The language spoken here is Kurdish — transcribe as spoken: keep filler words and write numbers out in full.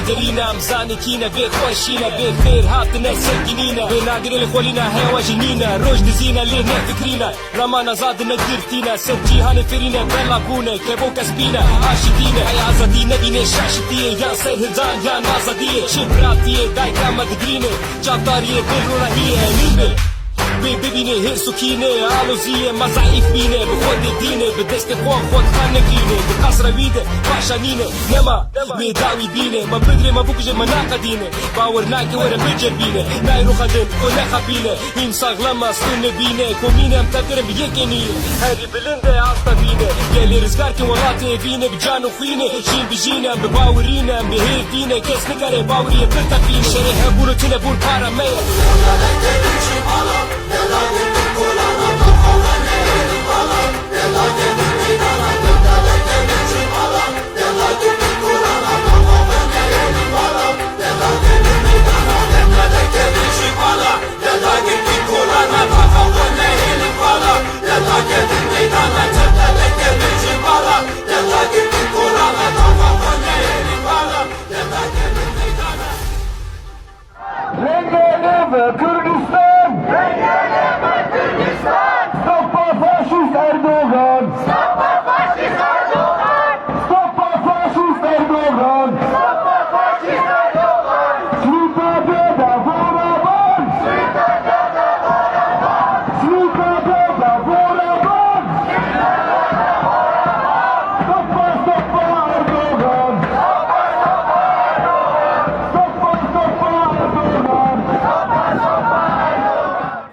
Derîne em zanî kîne, bê xweşîne, bê xêr hatine sekinîne. Bê nagirê li xwelîne hewa jî nîne, roj dizîne lê nefikrîne. Rema nazadine girtîne, ser cîhanê firîne, bela bûne, kebo kes bîne, aşitîne. Ay azadî nebîne, şaşitiyê, yan ser hildan, yan azadiyê. Çi biratiyê, dayka me digirîne, çavdariyê, bir ronahiyê, emîn be. Wê bibîne hêrs û kîne, aloziyê me zeîf bîne, bi xwe dê dîne, bi destê xwe xwe dikanekîne, bi qasra wî de paşa nîne, nema wê dawî bîne, me bigre me bikuje me naqedîne, bawer nake were bicerbîne, nayê ruxa din û nexapîne, hîn saxlem e stûn nebîne, komîne em tevgerin bi yekê nîne, herî bilind e asta bîne, gelê rizgarkê welatê evîne, bi can û xwîne, jîn bijîne, em bi bawerîne, em bi hêvîne, kes nikare baweriyê biltefîne, şerê hebûn û tune bûn para me ye.